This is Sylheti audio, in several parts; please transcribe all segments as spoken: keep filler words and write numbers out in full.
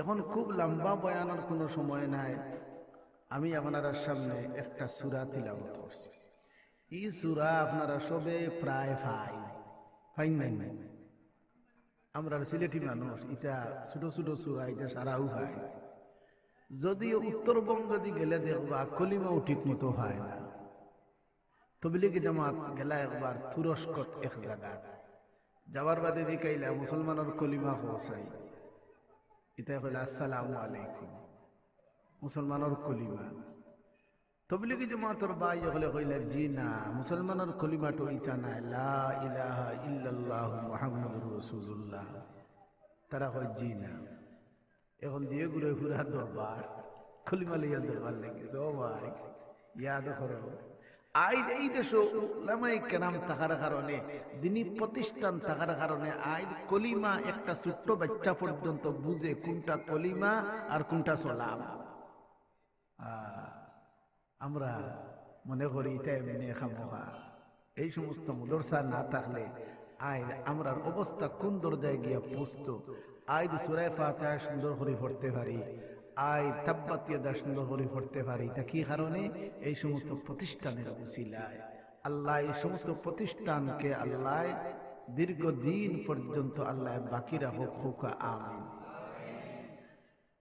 এখন খুব লম্বা বয়ানর কোনো সময় নাই। আমি আপনারার সামনে একটা সূরা তিলাওয়াত করছি। ই সূরা আপনারা সবে প্রায় পাইন, পাইন নাই? আমরার সিলেটি মানুষ, ইতা ছোট ছোট সূরা, ইতা সারাউ পায়। যদিও উত্তরবঙ্গ দি গেলে দেখবা কলিমাও ঠিক মতো পায় না। তবলিগি জামাত গেলা একবার তুরস্কত এক জাগাত, যাওয়ার বাদে জিকাইলা, "মুসলমানর কলিমা কও চাই।" ইতায় কইলা, "আসসালামু আলাইকুম।" মুসলমানর কলিমা। তবলিগি জামাতর ভাই অকলে কইলা, "জি না, মুসলমানর কলিমা তো ইতা নায়, লা ইলাহা ইল্লাল্লাহু মুহাম্মাদুর রাসূলুল্লাহ।" তারা কয়, "জি না।" এখন দিও ঘুরে পুরা দরবার, কলিমা লইয়া দরবার লেগেছে। ও ভাই, ইয়াদ করো, আইজ এই দেশো উলামায়ে কেরাম থাকার কারণে, দ্বীনি প্রতিষ্ঠান থাকার কারণে আইজ কলিমা একটা ছোট্ট বাচ্চা পর্যন্ত বুঝে কোনটা কলিমা আর কোনটা সালাম। আহ, আমরা মনে করি ইতা এমনে খামোখা। এই সমস্ত মাদ্রাসা না থাকলে আইজ আমরার অবস্থা কোন দরজায় গিয়া পৌঁছতো? আইজ সূরা ফাতিহা সুন্দর করি পড়তে পারি, আইজ তাব্বাত ইয়াদা সুন্দর করি পড়তে পারি, ইতা কি কারণে? এই সমস্ত প্রতিষ্ঠানের উসিলায়। আল্লাহ এই সমস্ত প্রতিষ্ঠানকে আল্লাহ দীর্ঘদিন পর্যন্ত আল্লাহ বাকি রাখুক, কউক্কা আমিন।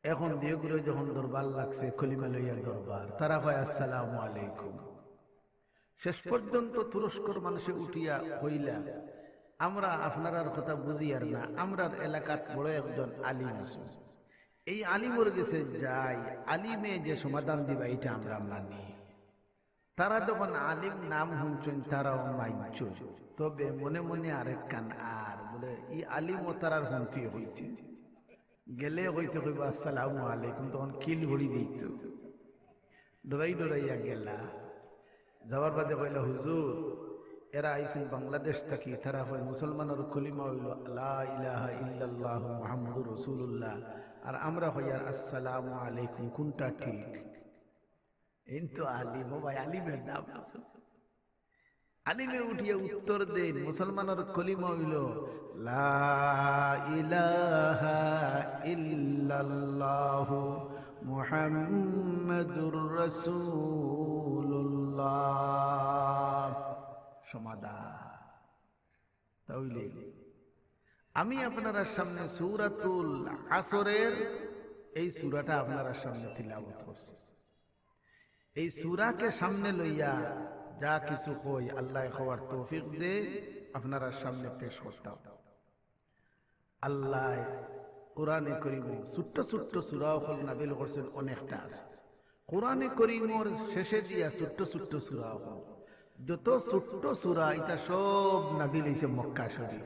এখন দিও ঘুরে যখন দরবার লাগছে, কলিমা লইয়া দরবার, তারা কয়, "আসসালামু আলাইকুম।" শেষ পর্যন্ত তুরস্কর মানুষে উঠিয়া কইলা, "আমরা আপনারার কথা বুঝিয়ার না, আমরার এলাকাত বড় একজন আলিম আছে, এই আলিমর গেছে যাই, আলিমে যে সমাধান দিবা ইটা আমরা মানি।" তারা যখন আলিম নাম হুনছইন, তারাও মানছইন, তবে মনে মনে আরেকখান আর বলে, "ই আলিমও তারার পন্থী অইছে।" গেলে কইতে কইবা, "আসসালামু আলাইকুম", তখন কিল ঘুরি দিত। ডরাই ডরাইয়া গেলা। যাওয়ার বাদে কইলা, "হুজুর, এরা আইছইন বাংলাদেশ থাকি, তারা কয় মুসলমানর কলিমা অইলো লা ইলাহা ইল্লাল্লাহু মুহাম্মাদুর রাসূলুল্লাহ, আর আমরা কইয়ার আসসালামু আলাইকুম, কোনটা ঠিক?" এইন তো আলিম, ও ভাই, আলিমের নাম আছে। আলিমে উঠিয়া উত্তর দেন, মুসলমানর কলিমা অইলো, "লা ইলাহা ইল্লাল্লাহু মুহাম্মাদুর রাসূলুল্লাহ।" সমাধান। তাইলে আমি আপনারার সামনে সূরাতুল আসরের এই সূরাটা আপনারার সামনে তিলাওয়াত করছি। এই সূরাকে সামনে লইয়া যা কিছু কই, আল্লায় কওয়ার তৌফিক দে, আপনারার সামনে পেশ করতাম। আল্লায় কোরআনে করিমো ছোট্ট ছোট্ট সূরা অকল নাজিল করছেন, অনেকটা আছে। কোরআনে করিমর শেষে দিয়া ছোট্ট ছোট্ট সূরা অকল, যত ছোট্ট সূরা, ইতা সব নাজিল অইছে মক্কা শরীফ।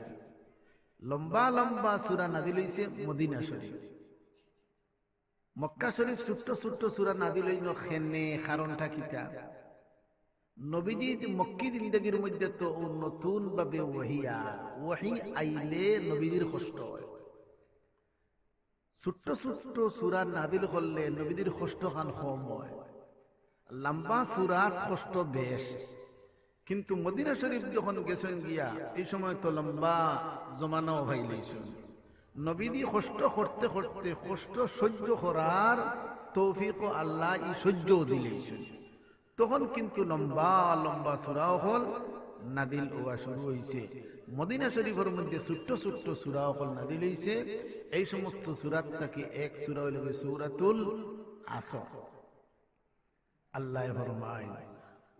লম্বা লম্বা সূরা নাজিল অইছে মদিনা শরীফ। মক্কা শরীফ ছোট্ট ছোট্ট সূরা নাজিল অইলো কেনে, কারণটা কিতা? নবীজির মক্কি জিন্দেগির মধ্যে তো ও নতুন ভাবে ওহী আর, ওহী আইলে নবীজির কষ্ট অয়। ছোট্ট ছোট্ট সূরা নাজিল করলে নবীজির কষ্টখান কম অয়, লম্বা সূরাত কষ্ট বেশ। কিন্তু মদিনা শরীফ যখন গেছইন গিয়া, এই সময় তো লম্বা জমানাও অইলাইছইন। নবীজি কষ্ট করতে করতে কষ্ট সহ্য করার তৌফিকও আল্লায় ই সহ্যও দিলাইছইন। তখন কিন্তু লম্বা লম্বা সূরা অকল নাজিল অওয়া শুরু অইছে। মদিনা শরীফর মধ্যে ছোট্ট ছোট্ট সূরা অকল নাজিল অইছে। এই সমস্ত সূরাত থাকি এক সূরা অইলো গি সূরাতুল আসর। আল্লায় ফরমাইন,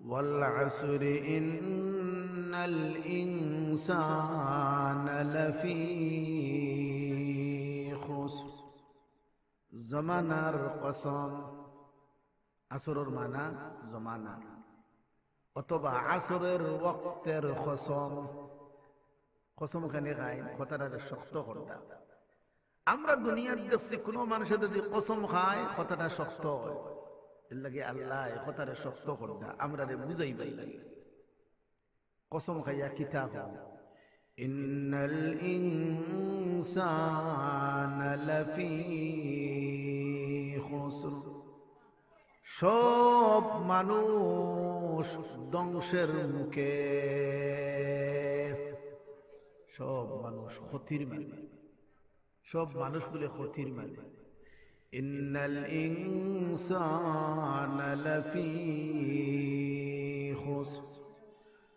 "ওয়াল আসরি ইন্নাল ইনসানা লাফি খুসর।" জমানার কসম, আসরর মানা জমানা, অথবা আসরের ওয়াক্তের কসম। কসম কেনে খাইন, কথাটারে শক্ত করতা। আমরা দুনিয়াত দেখছি কুনু মানষে যদি কসম খায়, কথাটা শক্ত অয়। এরলাগি আল্লায় কথারে শক্ত করতা, আমরারে বুঝাইবার লাগি। কসম খাইয়া কিতা কয়? "ইন্নাল ইনসানা লাফি খুসর।" সব মানুষ ধ্বংসের মুখে, সব মানুষ ক্ষতির মাঝে। সব মানুষ বুলে ক্ষতির মাঝে। ইন্নাল ইনসানা লাফি খুসর।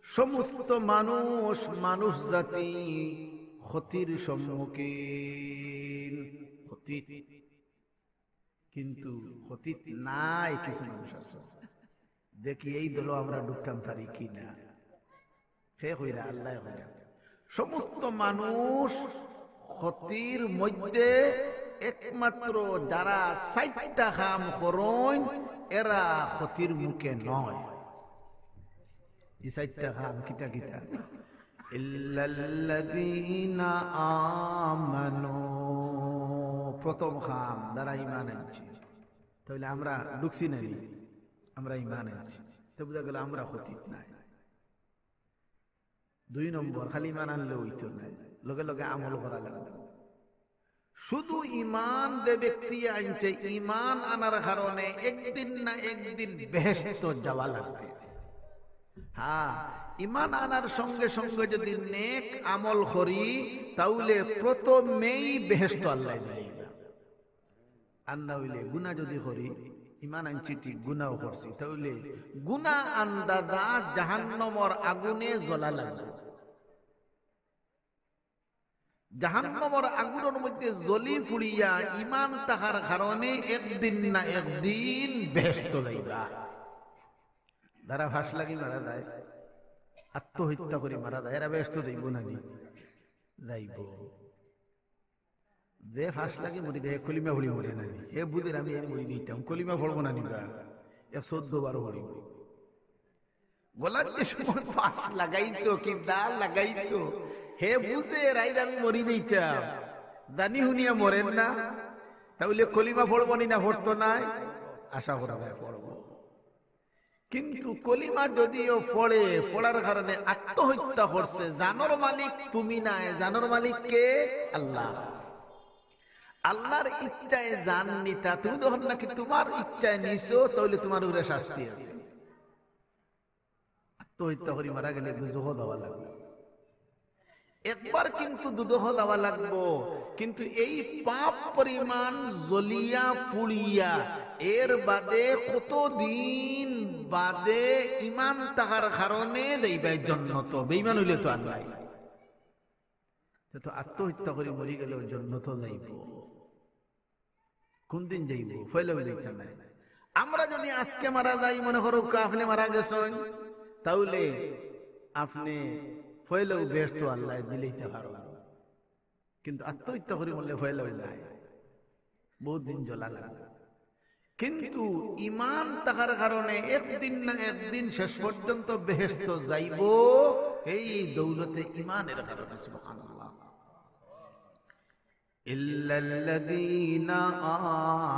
সমস্ত মানুষ, মানুষ জাতি ক্ষতির সম্মুখীন। ক্ষতি, কিন্তু ক্ষতিত নাই কিছু মানুষ আছে। দেখি এই দলো আমরা ঢুকতাম পারি কি না। কে কইরা? আল্লায় কইরা। সমস্ত মানুষ ক্ষতির মধ্যে, একমাত্র যারা চাইরটা কাম করইন, এরা ক্ষতির মুখে নয়। ই চাইরটা কাম কিতা কিতা? ইল্লাল্লাযীনা আমানু। প্রথম কাম, যারা ঈমান আনছে। তাইলে আমরা ঢুকছি না নি? আমরা ঈমান আনছি। তো বুঝা গেল আমরা ক্ষতিত নাই। দুই নম্বর, খালি ঈমান আনলে অইতো নায়, লগে লগে আমল করা লাগবো। শুধু ঈমান যে ব্যক্তি আনছে, ঈমান আনার কারণে একদিন না একদিন বেহেশত যাওয়া লাগবে। হ্যাঁ, ঈমান আনার সঙ্গে সঙ্গে যদি নেক আমল করি, তাইলে প্রথমেই বেহেশত আল্লায় দিলাইবা। আর না অইলে গুনা যদি করি, ঈমান আনছি ঠিক, গুনাও করছি, তাইলে গুনা আন্দাজা জাহান্নামর আগুনে জ্বলা লাগবো। জাহান্নামর আগুনর মধ্যে জ্বলি পুড়িয়া ঈমান থাকার কারণে একদিন না একদিন বেহেশত যাইবা। যারা ফাঁস লাগি মারা যায়, আত্মহত্যা করি মারা যায়, এরা বেহেশত যাইবো না নি? যাইবো। যে ফাঁস লাগি মরি যায়, কলিমা পড়ি মরে না নি? হে বুঝের আমি এই মরি যাইতাম, কলিমা পড়বো না নি বা? এক চৌদ্দ বার পড়ি। গলাত যে সময় ফাঁস লাগাইতো, কি দা লাগাইতো, হে বুঝের আইজ আমি মরি যাইতাম, জানি হুনিয়া মরের না, তাইলে কলিমা পড়বো নি না পড়তো নায়? আশা করা যায় পড়বো। কিন্তু কলিমা যদিও পড়ে, পড়ার কারণে আত্মহত্যা করছে, জানর মালিক তুমি নায়, জানর মালিক কে? আল্লাহ। আল্লাহর ইচ্ছায় জান নিতা, তুমি যখন নাকি তোমার ইচ্ছায় নিছো, তাইলে তোমার উপরে শাস্তি আছে। আত্মহত্যা করি মারা গেলে দুজখো যাওয়া লাগবো। একবার কিন্তু দুজখো যাওয়া লাগবো, কিন্তু এই পাপ পরিমাণ জ্বলিয়া পুড়িয়া এর বাদে কতদিন বাদে ঈমান থাকার কারণে যাইবায় জন্নতো, বেঈমান অইলে তো আর নাই। তে তো আত্মহত্যা করি মরি গেলেও জন্নতো যাইবো। কোন দিন যাইবো? পয়লাউ যাইতা নায়। আমরা যদি আজকে মারা যাই, মনে করউক্কা আপনে মারা গেছইন, তাইলে আপনে পয়লাউ বেহেশত আল্লায় দিলাইতা পারইন, কিন্তু আত্মহত্যা করি মরলে পয়লাউ নায়, বহুত দিন জ্বলা লাগবো। কিন্তু ঈমান থাকার কারণে একদিন না একদিন শেষ পর্যন্ত বেহেশত যাইবো, এই দৌলতে ঈমানের কারণে। সুবহানাল্লাহ। ইল্লাল্লাযীনা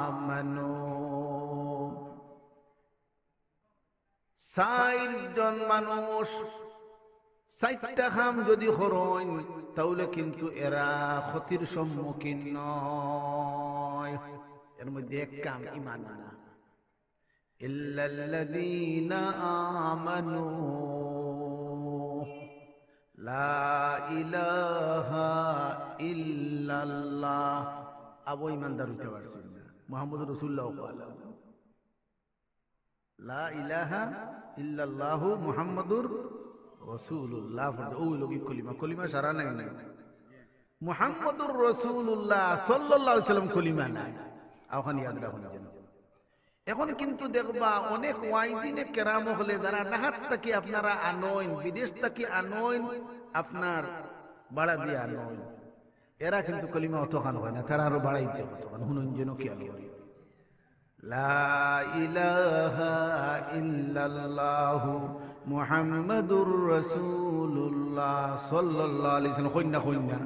আমানু। চাইরজন মানুষ চাইরটা কাম যদি করইন, তাইলে কিন্তু এরা ক্ষতির সম্মুখীন নয়। এর মধ্যে এক কাম ঈমান আনা। ইল্লাল্লাযীনা আমানু। লা ইলাহা ইল্লাল্লাহ। আবু ইমানদার অইতা পারছইন না। মুহাম্মদুর রাসূলুল্লাহ কওয়া লাগবো। লা ইলাহা ইল্লাল্লাহু মুহাম্মাদুর রাসূলুল্লাহ। পড়তে অউ লগি কলিমা, কলিমা সারা নাই নাই। মুহাম্মাদুর রাসূলুল্লাহ সাল্লাল্লাহু আলাইহি ওয়াসাল্লাম কলিমা নাই। অখান ইয়াদ রাখুন যেন। এখন কিন্তু দেখবা অনেক ওয়াইজিনে কেরাম অকলে যারা ঢাকাত থাকি আপনারা আনইন, বিদেশ থাকি আনইন, আপনার ভাড়া দিয়া আনইন, এরা কিন্তু কলিমা অতখান কয় না, তারা আরো বাড়াইতে অতখান। হুনইন যেন খেয়াল করি। লা ইলাহা ইল্লাল্লাহু মুহাম্মাদুর রাসূলুল্লাহ সাল্লাল্লাহু আলাইহি ওয়াসাল্লাম। কইন না, কইন না।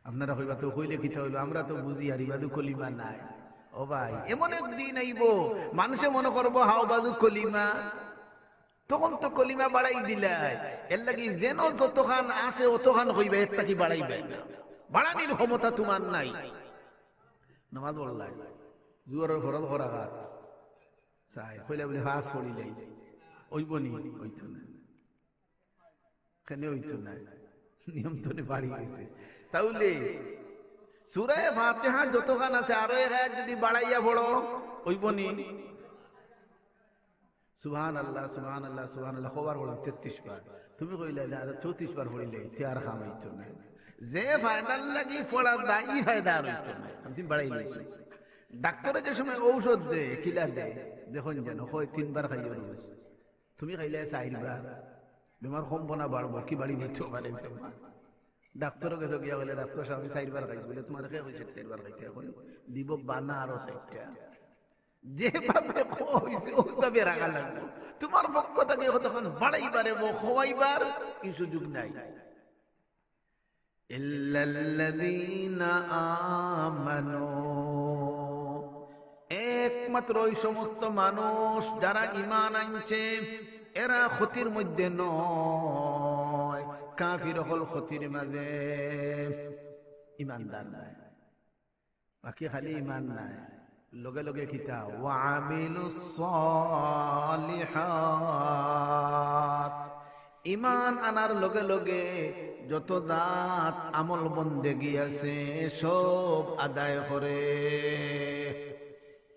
আপনারা কইবা তো কইলে কিতা অইলো, আমরা তো বুঝি আর ইবাদু কলিমা নাই। ও ভাই, এমন এক দিন আইবো, মানষে মনো করবো হাও বাদু কলিমা, তখন তো কলিমা বাড়াই দিলাই। এর লাগি যেন যতখান আছে অতখান কইবা, এর থাকি বাড়াইবায় না। বাড়ানির ক্ষমতা তুমার নাই। নামাজ পড়লাই, জুহরর ফরজ কয় রাকাত, চাই, কইলা বুলি পাঁচ পড়িলাই, অইবো নি? অইতো না। কেনে অইতো না? নিয়ম তো নে বাড়ি গেছে। তাইলে সূরা ফাতিহা যতখান আছে, আরো এক আয়াত যদি বাড়াইয়া পড়ো, অইবো নি? সুবহানাল্লাহ, সুবহানাল্লাহ, সুবহানাল্লাহ, কয়বার পড়ো? তেত্রিশ বার। তুমি কইলা যে আরো চৌত্রিশ বার পড়িলে, তে আর কাম অইতো নায়। যে ফায়দার লাগি পড়া যায়, ই ফায়দা আর অইতো নায়। আমি তুমি বাড়াই লইছো। ডাক্তারে যে সময় ঔষধ দে, কিলা দে, দেখইন যেন কয় তিনবার খাইও রোজ। তুমি খাইলে চাইরবার, বেমার কমবো না বাড়বো, কি বাড়ি দিতে পারে বেমার? ডাক্তারর গেছে গিয়া বলে, "ডাক্তার সাব, আমি চাইরবার খাইছি।" বলে, "তোমারে কে কইছে চাইরবার খাইতে?" এখন দিব বানা আরো চাইরটা। যেভাবে কইছে, ওইভাবে রাখা লাগবো। তোমার পক্ষ থাকি কতক্ষণ বাড়াইবারে বো, খোয়াইবার কি সুযোগ নাই। ইল্লাল্লাযীনা আমানু, একমাত্র ওই সমস্ত মানুষ যারা ঈমান আনছে, এরা ক্ষতির মধ্যে নয়। কাফির অকল ক্ষতির মাঝে, ঈমানদার নায়। বাকি খালি ঈমান নায়, লগে লগে কিতা? ওয়া আমিলুস সালিহাত। ঈমান আনার লগে লগে যত জাত আমল বন্দেগি আছে, সব আদায় করে।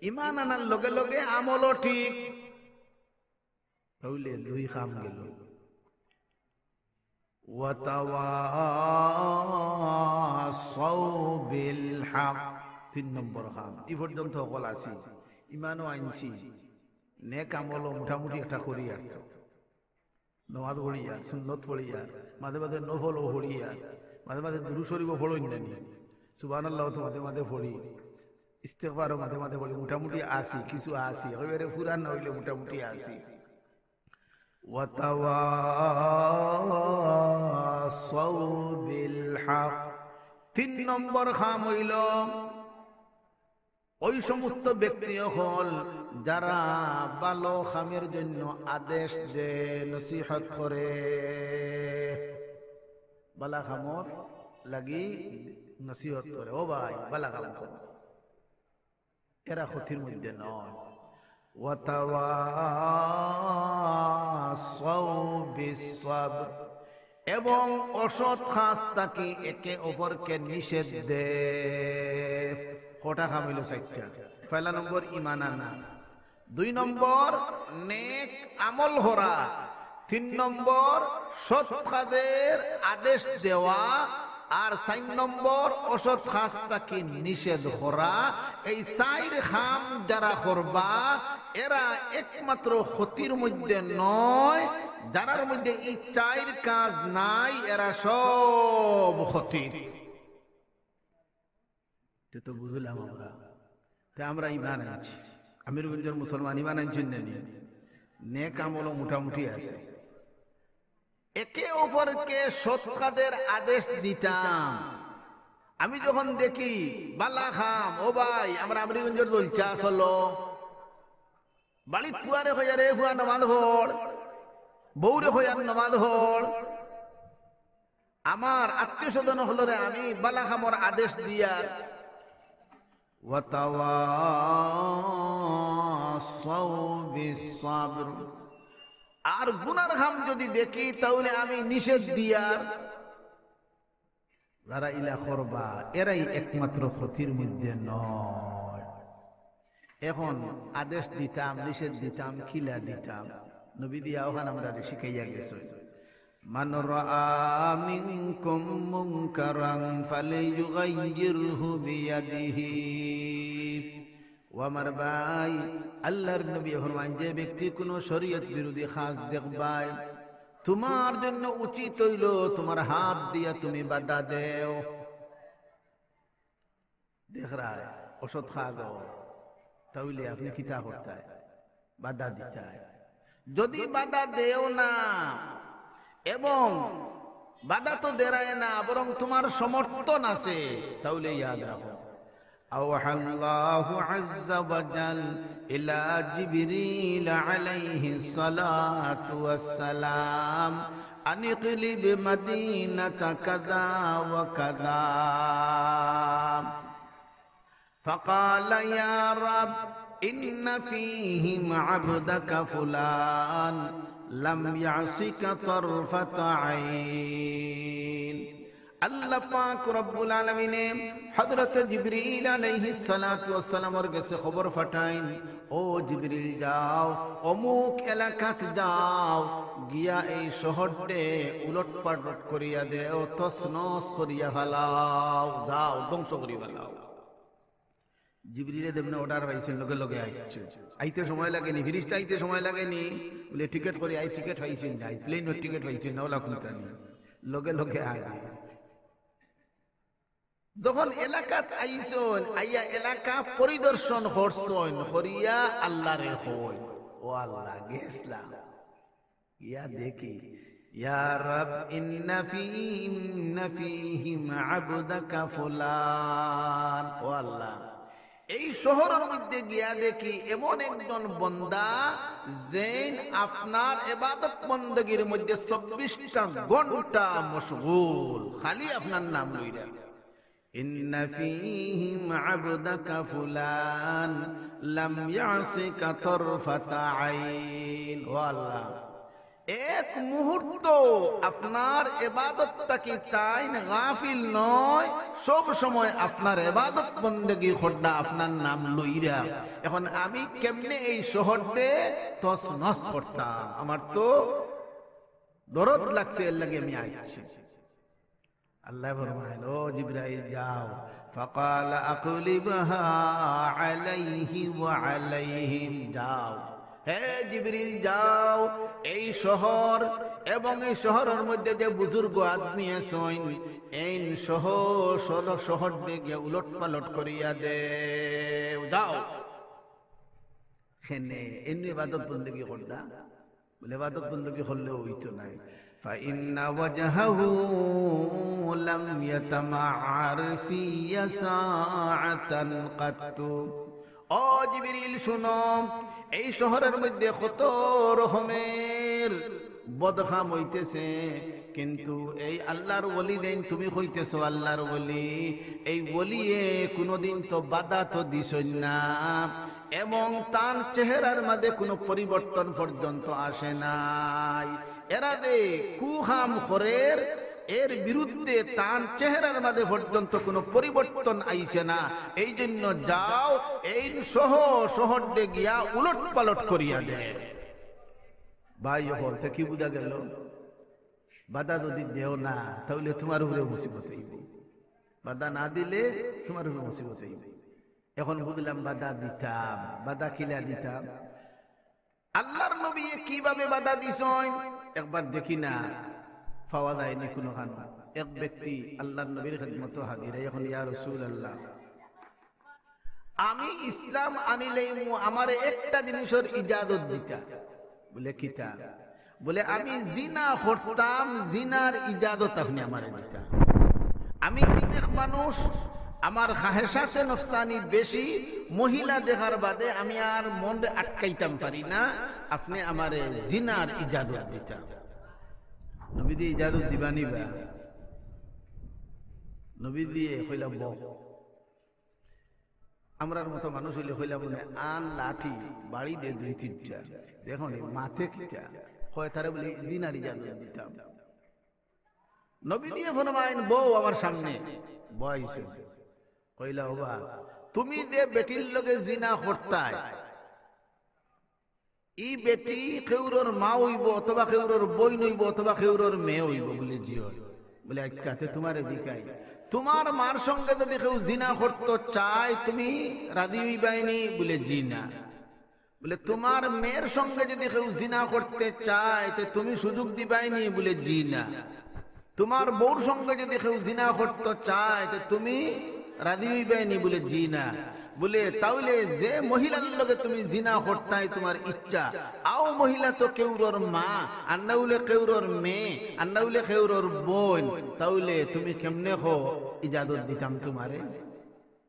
ঈমান আনার লগে লগে আমলও ঠিক, তাইলে দুই কাম গেল। ওয়া তাওয়াসাউ বিল হক, তিন নম্বর কাম। ই পর্যন্ত হকল আছি, ঈমানও আনছি, নেক আমলও মোটামুটি একটা করি আর তো। নমাজ পড়ি আর, সুন্নত পড়ি আর, মাঝে মাঝে নফলও পড়ি আর, মাঝে মাঝে দুরূদ শরীফও পড়ইন না নি, সুবহানাল্লাহ তো মাঝে মাঝে পড়ি, ইস্তেগফারও মাঝে মাঝে পড়ি, মোটামুটি আছি, কিছু আছি, একেবারে পুরা না অইলে মোটামুটি আছি। ওয়া তাওয়াসাউ বিল হক। তিন নম্বর কাম অইল, ওই সমস্ত ব্যক্তি অকল যারা ভালো কামের জন্য আদেশ দেয়, নসিহত করে, ভালা কামর লাগি নসিহত করে, "ও ভাই, ভালা কাম করো।" এরা ক্ষতির মধ্যে নয়। ওয়া তাওয়াসাউ বিস সাবর, এবং অসৎ কাজ থাকি একে অপরকে নিষেধ দেয়। কটা কাম অইল? চাইরটা। পয়লা নম্বর ঈমান আনা, দুই নম্বর নেক আমল করা, তিন নম্বর সৎ কাজের আদেশ দেওয়া, আর চাইর নম্বর অসৎ কাজ থাকি নিষেধ করা। এই চাইর কাম যারা করবা, এরা একমাত্র ক্ষতির মধ্যে নয়, যারার মধ্যে এই চাইর কাজ নাই, এরা সব ক্ষতির। তে তো বুঝলাম আমরা। তে আমরা ঈমান আনছি, আমিরগঞ্জর মুসলমান ঈমান আনছইন না নি? নেক আমলও মোটামুটি আছে। একে অপরকে সৎ কাজের আদেশ দিতাম। আমি যখন দেখি ভালা কাম, "ও ভাই, আমরা আমিরগঞ্জর দলছা চলো।" বাড়িত ফুয়ারে কইয়ার, "এ ফুয়া, নমাজ পড়।" বউরে কইয়ার, "নমাজ পড়।" আমার আত্মীয় স্বজন অকলরে আমি ভালা কামর আদেশ দিয়ার। ওয়া তাওয়াসাউ বিস সাবর। আর গুনার কাম যদি দেখি, তাইলে আমি নিষেধ দিয়ার। যারা ইলা করবা, এরাই একমাত্র ক্ষতির মধ্যে নয়। এখন আদেশ দিতাম, নিষেধ দিতাম, কিলা দিতাম, নবীজি অখান আমরারে শিখাইয়া গেছইন। মান রাআ মিনকুম মুনকারান ফালইয়ুগাইয়িরহু বিয়াদিহি। ও আমার ভাই, আল্লাহর নবী ফরমাইন, যে ব্যক্তি কোনো শরীয়ত বিরোধী কাজ দেখবায়, তোমার জন্য উচিত অইল তোমার হাত দিয়া তুমি বাধা দেও। দেখরায় অসৎ কাজ অয়, তাইলে আপনে কিতা করতায়? বাধা দিতায়। যদি বাধা দেও না, এবং বাধা তো দেরায় না, বরং তোমার সমর্থন আছে, তাইলে ইয়াদ রাখো। أوحى الله عز وجل إلى جبريل عليه الصلاة والسلام أن اقلب مدينة كذا وكذا. فقال: يا رب، إن فيهم عبدك فلان لم يعصك طرفة عين. আল্লাহ পাক রব্বুল আলামিনে হযরত জিবরিল আলাইহিস সালাতু ওয়াস সালামর গেছে খবর পাঠাইন, "ও জিবরিল, যাও, অমুক এলাকাত যাও, গিয়া এই শহররে উলটপালট করিয়া দেও, তছনছ করিয়া ফালাও, যাও, ধ্বংস করিয়া ফালাও।" জিবরিলে যেমনে অর্ডার পাইছইন, লগে লগে আইছইন। আইতে সময় লাগেনি, ফিরিস্তা আইতে সময় লাগেনি। বলে, "টিকিট করি আই, টিকিট পাইছইন না, প্লেনর টিকিট পাইছইন না, ওলা খুলতানি।" লগে লগে আয়। যখন এলাকাত আইছইন, আইয়া এলাকা পরিদর্শন করছইন, করিয়া আল্লাহরে কইন, "ও আল্লাহ, গেছলাম, ইয়া দেখি, ইয়া রব, ইন্না ফি, ইন্না ফিহিম আবদাকা ফুলান।" ও আল্লাহ, এই শহরর মধ্যে গিয়া দেখি এমন একজন বন্দা, যেইন আপনার ইবাদত বন্দেগীর মধ্যে চব্বিশটা ঘন্টা মশগুল, খালি আপনার নাম লইরা। ইন্না ফিহিম আবদাকা ফুলান লাম ইয়াসিকা তরফাতা আইন। ও আল্লাহ, এক মুহূর্ত আপনার ইবাদত থাকি তাইন গাফিল নয়, সব সময় আপনার ইবাদত বন্দেগী কররা, আপনার নাম লইরা। এখন আমি কেমনে এই শহররে তছনছ করতাম? আমার তো দরদ লাগছে, এর লাগি আমি আইছি। আল্লাহ ফরমাইন, "ও জিবরাইল, যাও।" ফাকালা আকলিবহা আলাইহি ওয়া আলাইহিম, যাও। হে জিবরিল, যাও, এই শহর এবং এই শহরর মধ্যে যে বুজুর্গ আদমি আছইন, এইন সহ সর-, শহররে গিয়া উলটপালট করিয়া দেও, যাও। কেনে এমনে ইবাদত বন্দেগী কররা? বলে, ইবাদত বন্দেগী করলে অইতো নায়। ফাইন্না ওয়াজহাহু লাম ইয়াতামাআর ফিয়া সাআতান কাত্তু। ও জিবরিল, শুনো, এই শহরর মধ্যে কত রকমের বদকাম অইতেছে, কিন্তু এই আল্লাহর ওলি যেইন তুমি কইতেছো আল্লাহর ওলি, এই ওলিয়ে কুনুদিন তো বাধা তো দিছইন না, এবং তান চেহারার মাঝে কুনু পরিবর্তন পর্যন্ত আসে নাই। এরা যে কুকাম করের, এর বিরুদ্ধে তান চেহারার মাঝে পর্যন্ত কুনু পরিবর্তন আইছে না। এই জন্য যাও, এইন সহ শহররে গিয়া উলটপালট করিয়া দেও। ভাই অকল, তে কি বুঝা গেল? বাধা যদি দেও না, তাইলে তুমার উপরে মুসিবত অইবো। বাধা না দিলে তুমার উপরে মুসিবত অইবো। এখন বুঝলাম বাধা দিতাম, বাধা কিলা দিতাম। আল্লাহর নবীয়ে কিভাবে বাধা দিছইন, একবার দেখি না, পাওয়া যায়নি কুনুখানো। এক ব্যক্তি আল্লাহর নবীর খেদমতো হাজির, এখন, "ইয়া রাসূলুল্লাহ, আমি ইসলাম আনিলাইমু, আমারে একটা জিনিসর ইজাজত দিতা।" বলে, "কিতা?" বলে, "আমি জিনা করতাম, জিনার ইজাজত আপনে আমারে দিতা। আমি অনেক মানুষ, আমার খাহেশাতে নফসানি বেশি, মহিলা দেখার বাদে আমি আর মনরে আটকাইতাম পারি না, আপনে আমারে জিনার ইজাজত দিতা।" নবীজিয়ে ইজাজত দিবা নি বা? নবীজিয়ে কইলা, "বও।" আমরার মতো মানুষ অইলে কইলাম, "মানে, আন লাঠি, বাড়ি দে দুই তিনটা, দেখো নি মাতে কিতা কয়।" তারে বলে, "জিনার ইজাজত দিতাম।" নবীজিয়ে ফরমাইন, "বও আমার সামনে।" বওয়াইছে। কইলা, "ওবা, তুমি যে বেটির লগে জিনা করতায়, ই বেটি কেউরর মা অইবো, অথবা কেউরর বইন অইবো, অথবা কেউরর মেয়ে অইবো?" বলে, "জি অয়।" বলে, "আচ্ছা, তে তুমারে জিকাই, তুমার মার সঙ্গে যদি কেউ জিনা করতো চায়, তুমি রাজি অইবায়নি?" বলে, "জি না।" বলে, "তুমার মেয়ের সঙ্গে যদি কেউ জিনা করতে চায়, তে তুমি সুযোগ দিবায়নি?" বলে, "জি না।" "তুমার বউর সঙ্গে যদি কেউ জিনা করতো চায়, তে তুমি রাজি অইবায়নি?" বলে, "জি না।" বলে, "তাইলে যে মহিলার লগে তুমি জিনা করতায় তুমার ইচ্ছা, অউ মহিলা তো কেউরর মা, আর না অইলে কেউরর মেয়ে, আর না অইলে কেউরর বইন, তাইলে তুমি কেমনে কও ইজাজত দিতাম তুমারে?"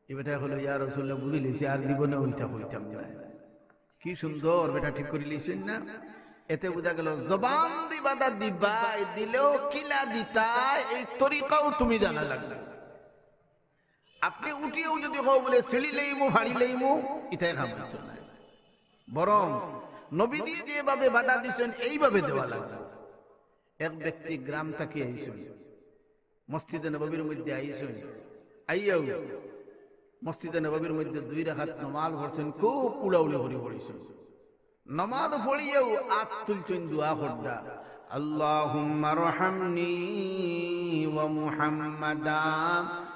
ই বেটায় কইলো, "ইয়া রাসূলুল্লাহ, বুঝিলিছি, আর জীবনে অইতা কইতাম না।" কি সুন্দর বেটা ঠিক করিলিছইন না? এতে বুঝা গেল, জবান দি বাধা দিবায়, দিলেও কিলা দিতায়, এই তরিকাও তুমি জানা লাগবো। আপনে উঠিয়াউ যদি কও বলে, "ছিড়িলাইমু, ফাড়িলাইমু", ইতায় কাম অইতো নায়। বরং নবীজিয়ে যেভাবে বাধা দিছইন, এইভাবে দেওয়া লাগবো। এক ব্যক্তি গ্রাম থাকি আইছইন, মসজিদে নববীর মধ্যে আইছইন, আইয়াও মসজিদে নববীর মধ্যে দুই রাকাত নমাজ পড়ছইন, খুব উড়াউড়ি করি পড়ছইন। নমাজ পড়িয়াও আত তুলছইন দোয়া কররা, "আল্লাহুম্মা রহামনি ওয়া মুহাম্মাদা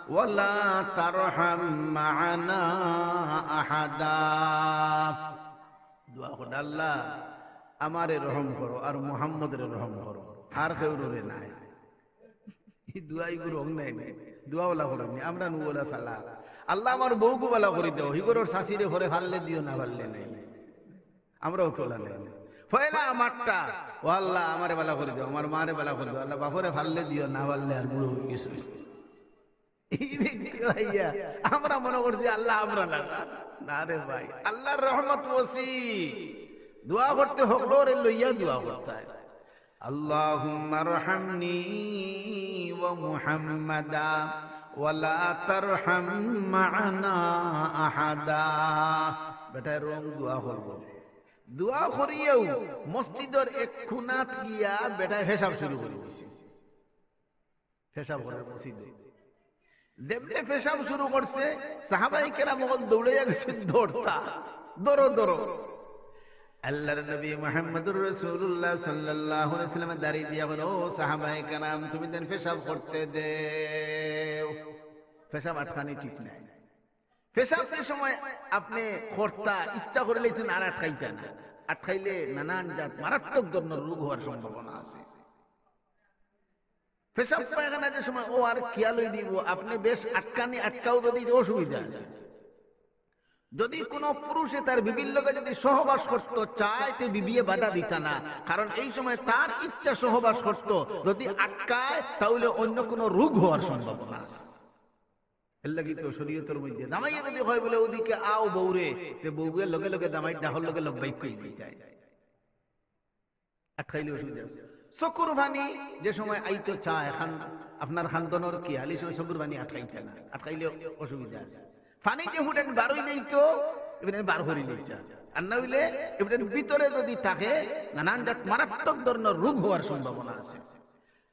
ওয়া লা তারহাম মা'আনা আহাদা।" দোয়া কররা, "আল্লাহ, আমারে রহম করো আর মুহাম্মদরে রহম করো, আর কেউরে নায়।" ই দোয়া ইগু রং নাই নি। দোয়া ওলা করইন নি, আমরা নু ওলা চালা। "আল্লাহ, আমার বউগু বালা করি দেও, হিগরর শাশিরে পরে ফাললে দিও, না ফাললে নাই।" আমরাও তোলা নাই। পয়লা আমারটা, "ও আল্লাহ, আমারে বালা করি দেও, আমার মারে বালা করি দেও, আল্লাহ, বাপরে ফাললে দিও, না ফাললে আর বুড়ো অই গেছে।" ই ব্যক্তি ভাইয়া, আমরা মনে করছি আল্লাহ আমরা লাগা। না রে ভাই, আল্লাহর রহমত ওসি। দোয়া করতে হকলরে লইয়া দোয়া করতে হয়। "আল্লাহুম্মা রহামনি ওয়া মুহাম্মাদা ওয়া লা তারহাম মা'আনা আহাদা।" বেটায় রং দোয়া করবো। দোয়া করিয়াও মসজিদর এক কোনাত গিয়া বেটায় পেশাব শুরু করি দিছে। পেশাব করে মসজিদে। যেমনে পেশাব শুরু করছে, সাহাবায়ে কেরাম অকল দৌড়াইয়া গেছে, দৌড়তা, "ধরো, ধরো।" আল্লাহর নবী মুহাম্মদুর রাসূলুল্লাহ সাল্লাল্লাহু আলাইহি ওয়াসাল্লাম দাঁড়িয়ে দিয়া বলেন, "ও সাহাবায়ে কেরাম, তুমি দেন পেশাব করতে দেও।" পেশাব আটকানি ঠিক নাই। পেশাব যে সময় আপনে করতা, ইচ্ছা করিলে ইচ্ছা আর আটকাইতা না, আটকাইলে নানান জাত মারাত্মক ধরনের রোগ হওয়ার সম্ভাবনা আছে। পেশাব পায়খানা যে সময় ও আর খিয়াল অই দিব, আপনে বেশ আটকানি আটকাও যদি অসুবিধা আছে। যদি কোনো পুরুষে তার বিবির লগে যদি সহবাস করতে চায়, তে বিবিয়ে বাধা দিতা না, কারণ এই সময় তার ইচ্ছা সহবাস করতে, যদি আটকায় তাহলে অন্য কোনো রোগ হওয়ার সম্ভাবনা আছে। এর লাগি তো শরীয়তর মধ্যে জামাইয়ে যদি হয় বলে, "ওদিকে আও বউরে", তে বউয়ে লগে লগে জামাইর ডাকর লগে লব্বাইক কই দিতায়। আটকাইলে অসুবিধা আছে। চকুর পানি যে সময় আইতো চায়, খান-, আপনার খান্দনর কি হালি সময় চকুর পানি আটকাইতা না, আটকাইলে অসুবিধা আছে। পানি যে ফুটেন বারই যাইতো, এবার বার করি লইতা। আর না হইলে এবার ভিতরে যদি থাকে, নানান জাত মারাত্মক ধরনের রোগ হওয়ার সম্ভাবনা আছে।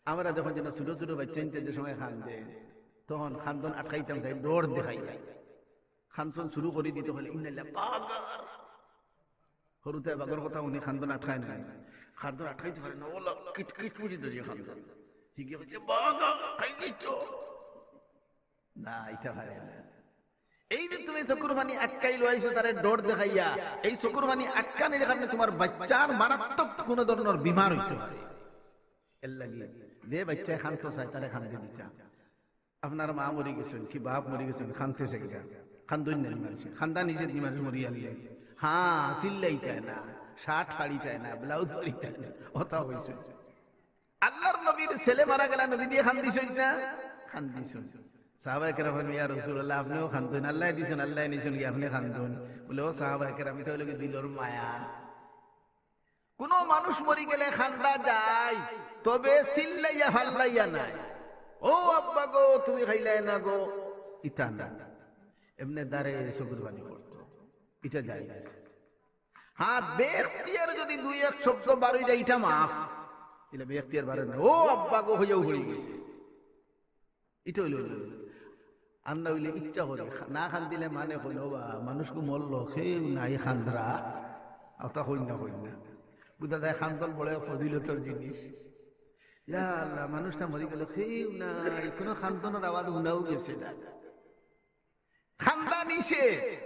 আমরা যখন যেন ছোট ছোট বাচ্চা নিতে যে সময় খান্দে, তখন খান্দন আটকাইতাম চাই, ডর দেখাই যায়। খান্দন শুরু করি দিতে হলে, "ইন্নাল্লাহ, বাগর।" হুরুতায় বাগর কথা উনি খান্দন আটকায় না, খান্দন আটকাইতে পারে না, ওলা কিটকিট মুজি ধরিয়ে খান্দন। ঠিক আছে, "বাগর, খাই দিচ্ছ।" না, এটা পারে না। এই যে তুমি চকুর পানি আটকাই লইছো, তারে ডর দেখাইয়া, এই চকুর পানি আটকানির কারণে তোমার বাচ্চার মারাত্মক কোনো ধরনের বিমার হইতে পারে। এর লাগি যে বাচ্চায় খান্ত চায়, তারে খান্দে দিতা। আপনার মা মরি গেছেন, কি বাপ মরি গেছেন, খানতে চাইরা। খান্দইন না মানুষে। খান্দা নিজের কি মানুষ মরি আনলে? হ্যাঁ, চিল্লাইতায় না, শার্ট ফাড়িতায় না, ব্লাউজ ফাড়িতায় না। কথা হইছে। আল্লাহর নবীর ছেলে মারা গেলা, নবী দিয়ে খান্দিছইন না? খান্দিছইন। সাহাবায়ে কেরাম বলেন, "ইয়া রাসূলুল্লাহ, আপনিও খান্দইন, আল্লাহ দিছেন, আল্লাহ নিছেন কি আপনি খান্দইন?" বলে, "ও সাহাবায়ে কেরাম, এটা হইল কি দিলর মায়া।" কোনো মানুষ মরি গেলে খান্দা যায়, তবে চিল্লাইয়া ফাল্লাইয়া নাই। "ও আব্বা গো, তুমি খাইলায় না গো", ইতা না। এমনে দাঁড়ে চকুর পানি পড়তো, ইটা যায় না। হ্যাঁ, বেখতিয়ার যদি দুই এক শব্দ বার হয়ে যায়, ইটা মাফ। ইলা বেখতিয়ার বার হয় না, "ও আব্বা গো" হইয়াও হয়ে গেছে। ইটা হইল না। আর না হইলে ইচ্ছা করে খা-, না খান্দিলে মানে কইন, "ও বা, মানুষ কো মরলো, কেউ নাই খান্দরা।" আর তা কইন না, কইন না। বুঝা যায় খান্দন বড় ফজিলতর জিনিস। ইয়া আল্লাহ, মানুষটা মরি গেল, কেউ নাই, কোনো খান্দনর আওয়াজ হুনাও গেছে না। খান্দা নিষেধ।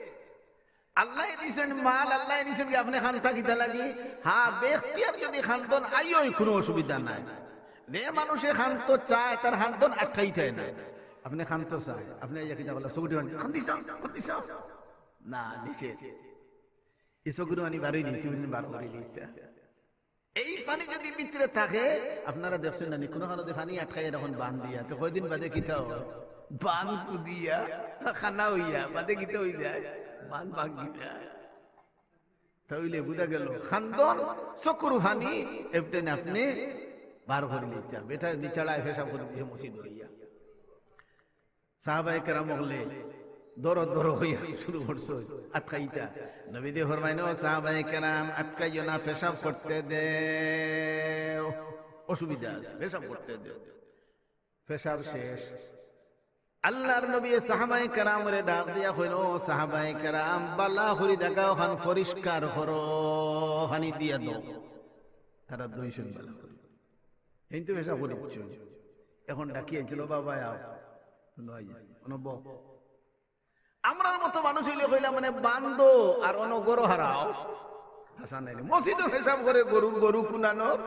আল্লাহ দিছেন মাল, আল্লাহ দিছেন কি আপনি খান্তা কিতা লাগি? হ্যাঁ, বেখতিয়ার যদি খান্দন আইও, কোনো অসুবিধা নাই। যে মানুষে খান্ত চায়, তার খান্দন আটকাইতে না। আপনি খান্ত চায়, আপনি আইয়া কিতা বললা, "চকুটি খান-, খান্দি চাও, খান্দি চাও।" না, নিষেধ। এই চকুটি পানি বারই দিন, তুমি বার করে দিচ্ছা। এই পানি যদি ভিতরে থাকে, আপনারা দেখছেন না নি, কোনো কারণে পানি আটকাই এরকম বান দিয়া, তো কয়দিন বাদে কিতা হয়? বান কুদিয়া, খানা হইয়া, বাদে কিতা হই যায়? বান ভাঙ্গি যায়। তাইলে বুঝা গেল, খান্দন, চকুর পানি, এফটেন আপনি বার করে নিতে হবে। এটা নিচাড়ায় পেশাব করে দিয়ে মসজিদ হইয়া। সাহাবায়ে কেরাম হকলে দরো দরো হইয়া শুরু করছে আটকাইতা। নবীজি ফরমাইন, "ও সাহাবায়ে কেরাম, আটকাইও না, পেশাব করতে দেও, অসুবিধা আছে, পেশাব করতে দেও।" পেশাব শেষ। আল্লাহর নবী সাহাবায়ে কেরামরে ডাক দিয়া কইন, "ও সাহাবায়ে কেরাম, বালা করি জাগা অখান পরিষ্কার করো, পানি দিয়া দেও।" তারা দুইজন বালা করি, কিন্তু পেশাব করি দিচ্ছ। এখন ডাকি আনছিল, "বাবা, আও, নয়, অনো বও।" আমরার মতো মানুষ অইলে কইলাম, মানে, বান্দো আর অনো গরু হারাও। হাসান আলী মসজিদো পেশাব করে, গরু, গরু কুনানোর।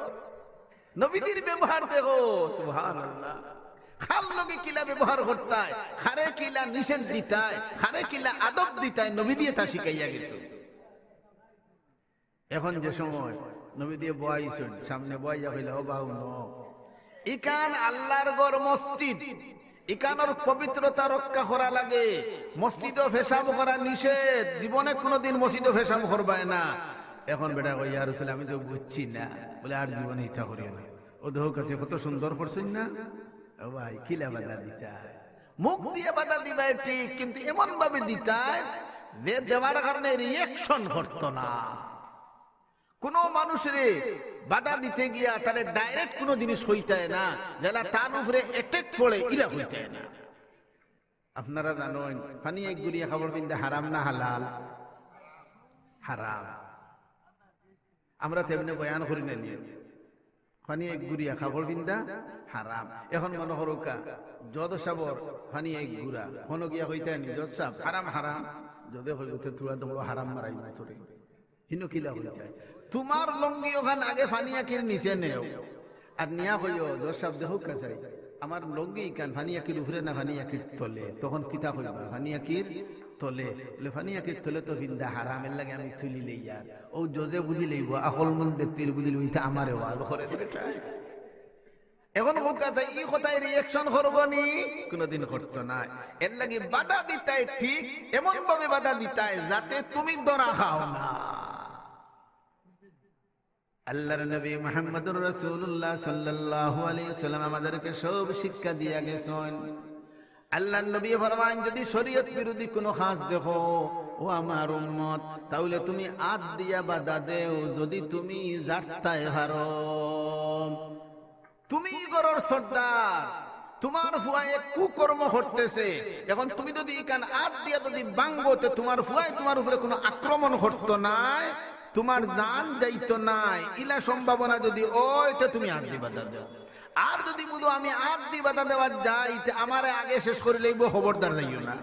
নবীজির ব্যবহার দেখো, সুবহানাল্লাহ। কার লগে কিলা ব্যবহার করতায়, কারে কিলা নিষেধ দিতায়, কারে কিলা আদব দিতায়, নবীজিয়ে তা শিখাইয়া গেছে। এখন যে সময় নবীজিয়ে বওয়াইছইন, সামনে বওয়াইয়া কইলা, "ও বাউ, ন, ইখান আল্লাহর ঘর মসজিদ, ইখানর পবিত্রতা রক্ষা করা লাগে। মসজিদো পেশাব করা নিষেধ, জীবনে কুনুদিন মসজিদো পেশাব করবায় না।" এখন বেটা কয়, "ইয়া রাসুল, আমি তো বুঝছি না।" বলে, "আর জীবনে ইতা করিও না।" ও দেখো কাছে কত সুন্দর করছইন না? ও ভাই, কিলা বাধা দিতায়? মুখ দিয়া বাধা দিবায় ঠিক, কিন্তু এমন ভাবে দিতায় যে দেওয়ার কারণে reaction করতো না। কুনু মানুষরে বাধা দিতে গিয়া তারে direct কুনু জিনিস কইতায় না, যেলা তার উপরে attack পড়ে, ইলা কইতায় না। আপনারা জানইন, পানি এক গুড়িয়া কাপড় পিন্দা হারাম না হালাল? হারাম। আমরা তেমনে বয়ান করি না নি? পানি এক গুড়িয়া কাপড় পিন্দা হারাম। এখন মনো করউক্কা, জজ সাবর পানি এক গুড়া, হনো গিয়া কইতায় নি, "জজ সাব, হারাম, হারাম।" জজে কইবো, "তে থুড়া দমড়ো হারাম মারাই মাতুরে।" হিনো কিলা কইতায়, "তুমার লুঙ্গি অখান আগে পানি আকির নিচে নেও, আর নিয়া কইও, 'জজ সাব, দেখউক্কা চাই, আমার লুঙ্গি ইখান পানি আকির উপরে না পানি আকির তলে?'" তখন কিতা কইবা? "পানি আকির তলে।" বলে, "পানি আকির তলে তো পিন্দা হারাম, এরলাগি আমি তুলি লইয়ার।" ও জজে বুঝি লইবো, আকলমন্দ ব্যক্তিয়ে বুঝি লইবো, "ইতা আমারে ওয়াজ করে বেটায়।" এখন কউক্কা চাই, ই কথায় reaction করবো নি? কুনুদিন করতো নায়। এরলাগি বাধা দিতায় ঠিক, এমন ভাবে বাধা দিতায় যাতে তুমি ধরা খাও না। আল্লাহর নবী মুহাম্মদুর রাসূলুল্লাহ সাল্লাল্লাহু আলাইহি ওয়াসাল্লাম আমাদেরকে সব শিক্ষা দিয়া গেছইন। আল্লাহর নবী ফরমাইন, "যদি শরীয়ত বিরোধী কুনু কাজ দেখো, ও আমার উম্মত, তাইলে তুমি আত দিয়া বাধা দেও, যদি তুমি জারতায় পারো।" তুমি ঘরর সর্দার, তুমার ফুয়ায় এক কুকর্ম করতেছে, এখন তুমি যদি ইখান আত দিয়া যদি ভাঙ্গো, তে তুমার ফুয়ায় তুমার উপরে কুনু আক্রমণ করতো নায়, তুমার জান যাইতো নায়, ইলা সম্ভাবনা যদি অয়, তে তুমি আত দি বাধা দেও। আর যদি বুঝো আমি আত দি বাধা দেওয়ার যাই, তে আমারে আগে শেষ করি লইবো, খবরদার যাইও না।